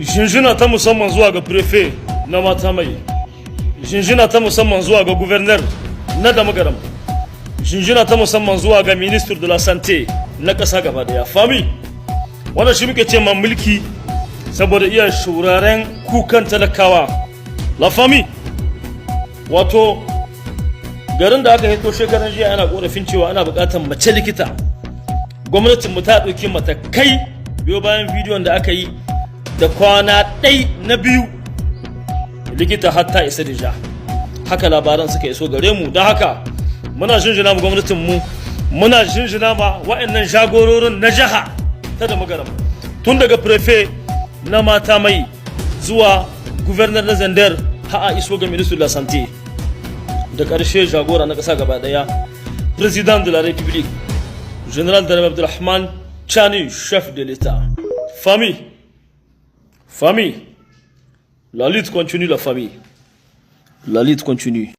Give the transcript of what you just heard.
Jinjina ta musamman zuwa ga préfet na Matamai. Jinjina ta musamman zuwa ga gouverneur na Damagaram. Jinjina ta musamman zuwa ga ministre de la Santé na ƙasa gaba daya. Famille, wannan shi muke ce ma mulki, saboda iya shuraren kukan talakawa. La famille, wato garin da aka hito shekaran jiya ana korafin cewa ana buƙatar mace likita, gwamnatin mu ta ɗauki matakai. Biyo bayan bidiyon da aka yi da kwana ɗai na biyu, likita har ta isa déjà. Haka labaran suka iso gare mu. Don haka muna jinjina mu gwamnatin mu, muna jinjina ma wa'annan jagororin na jiha ta Damagaram, tun daga préfet na Matamai zuwa gouverneur na Zinder, har a iso ga ministre de la Santé, da ƙarshe jagora na ƙasa gaba ɗaya, Président de la République, Général d'armée Abdulrahman Tchiani, chef de l'État. Famille, famille, la lutte continue, la famille, la lutte continue.